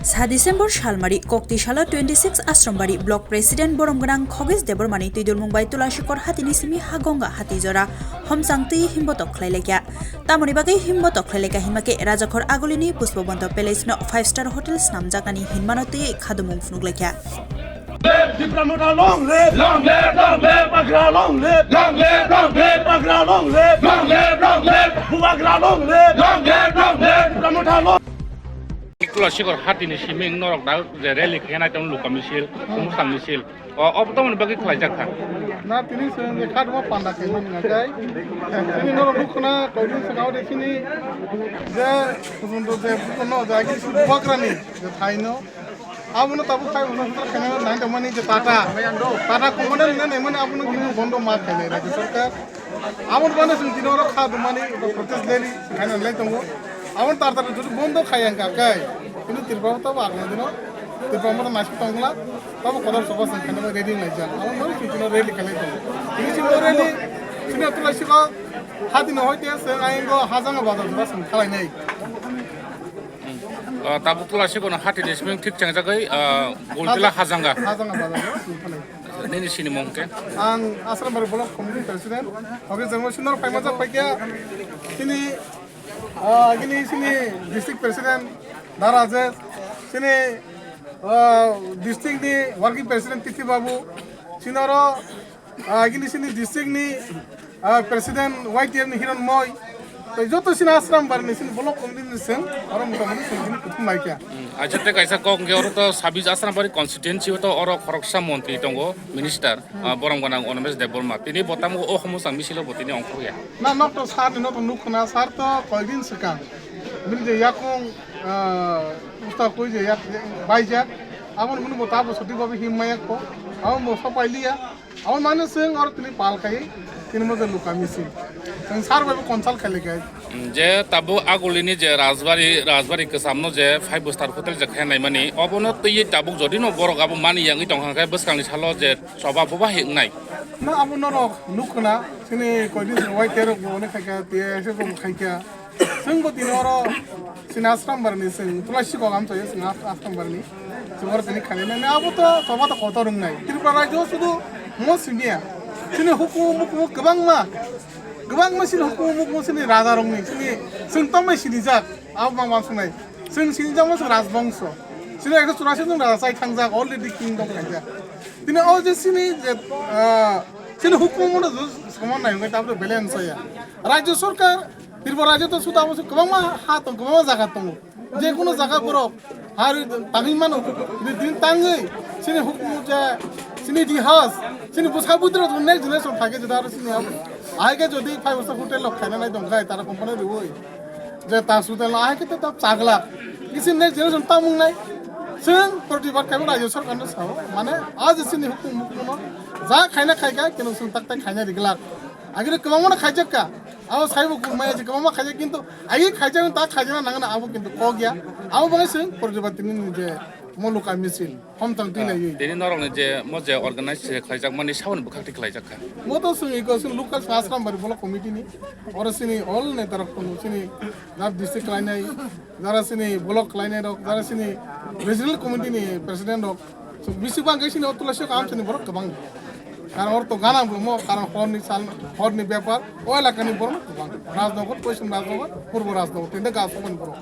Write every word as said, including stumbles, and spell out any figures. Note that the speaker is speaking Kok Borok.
Sa December salmari kokti salo twenty six Asrambari Block President borom gwnang Khogesh Debbarmani twidulmung bai Tulashikor hatini simi ha Gonga hati jora homchang twi himbotok khlai laikha. Tamoni bagwi himbotok khlai laikha hinma khe Rajakhor Agulini Pushpabanta Palace no five star hotel snamjaknani hinmano twi khadumung phunuk laikha. Tipra Motha long live! Long live, long live! Bubagra long live! Long live, long live! Bubagra long live! Long live, long live! Bubagra long live! Long live, long live! Tipra Motha long Kula sikor hatini siming norok da je rally khe nai tong luka misil, kumusang misil. O, obo tamoni bagwi khlaijak kha. Na tini se je khatma panda khe mani na kai. Tini norok dukuna koidin se gao de tini je kusundo je bukono jagi su bubagrani je thaino. Abono tabuk khai uno hotel khana nai tongmani je Tata. Tata company ni nai mani abono kini bondo ma khai nai Rajya Sarkar. Aboni bana sung tini oro kha dumani protest rally khaina lai tongo. Abon tar tar judu bondo khaya hwnkha kai. Kini Tripura to ba agna dino. Tripura mo naisik tongla. Tabo kodar soba sung khaina ready lai jan. Abon bana sung tini rally khalai tongo. Kini sing rally sini atula siba hati no hoite se aingo hajanga bazar ba sung khalai nai. O, tabuk tula sikono hati ni siming thik changjagwi, o, Goltila Hajanga. Hajanga bazar ba sung khalai. Nini sinimung khe? Ang Asrambari Block Committee President. Oke, jengmo sinor paima jak paikya. Sini, ah, gini sini District President Dara Rajesh. Sini, ah, District ni Working President Tithi Babu. Sinoro, ah, gini sini District ni ah, President Y T F ni Hiron Moi, tei joto sini Asrambari ni sini block committee ni seng, oro motamoti seng sini kuthum lai kha. Hmm, acha tei kaisa kok hwnkhe oro to sabis Asrambari constituency o to oro khoroksa montri tongo, minister, ah, borom gwnang Animesh Debbarma. Tini bo tamo o homosa misilo bo tini ongkhorya. Na nok to sar ni nok to nuk khna sar to koidin swkang. Bini je yakung, ah, usta koi je yak, baijak. Aboni munu bo tabo soti babi him maya ko. Abo mo sapai liya. Abo mane chwng oro tini pal khai tini moja luka misil. Chwng sar bai bo consult khai laikai. Mm, je tabuk Agulini je Rajbari, Rajbari kwchamno je five star hotel je khe naimani, obono twiwi tabuk jodi no borok abo mani yangwi tongkha khe bwskangni salo je choba boba hinwi wngnai. No abo norok nukkha na, chini koidin se Y T rok bo onek khai kha, T S F rok bo khai kha. Chwng bo tini oro chini Asrambari ni chwng tulai sikok amchai chwng Asrambari ni chwng oro tini khainai nai abo to choba to kotor wngnai. Tripura rajyo sudu mo simiya chini hukumu mukumu kwbangma kwbangma chini hukumu mukumu chini raja rokni chini chwng tongmai sinijak abo mang mang sungnai chwng sinijak mo chwng rajbongso chini ekso churasi chwng raja chai thangjak already kingdom khaijak tini o je chini je ah, chini hukumu no soman nai hwnkhe tabuk balance ya rajyo sarkar Tripura rajyo to suda abo kwbangma ha tong, kwbangma jaga tongo. Je kono jaga borok ha tangwi mano. Din tangwi chini hukumu je chini itihas, chini bwsa bwtwrok next generation thangkhe jodi aro chini abo. Ahai khe jodi five star hotel rok khaina nai tongkhai tara company rwi. Je ta hotel ahai khe ta chagla. Chini next generation tamung nai. Chwng protibad khaima rajyo sarkar no sao. Mane aje chini hukumu hukumu no ja khaina khaikha keno chwng tak tak khaina riglak. Agini kwbangma no khaijak kha. Abo saibo kurmaya je kwbangma khaijak kintu agi khaijak ta khaijak nang na abo kintu kok ya. Abo bangwi chwng protibad tini je moluka misil homtang twi lai. Tini norok ni je mo je organize se khlaijak mani saboni bwkhak twi khlaijak kha. Mo to chwng iko chwng local Asrambari block committee ni oro chini all neta rok tongo chini jara district khlainai jara chini block khlainai rok jara chini regional committee ni president rok. So, bisi bang khe sini o tulasi kaham sini borok kwbang. Karon or to gana bumo, karon horni sal, horni bepar, o elakani borok kwbang. Rajnagar, Poschim Rajnagar, Purbo Rajnagar, tinte gas open borok.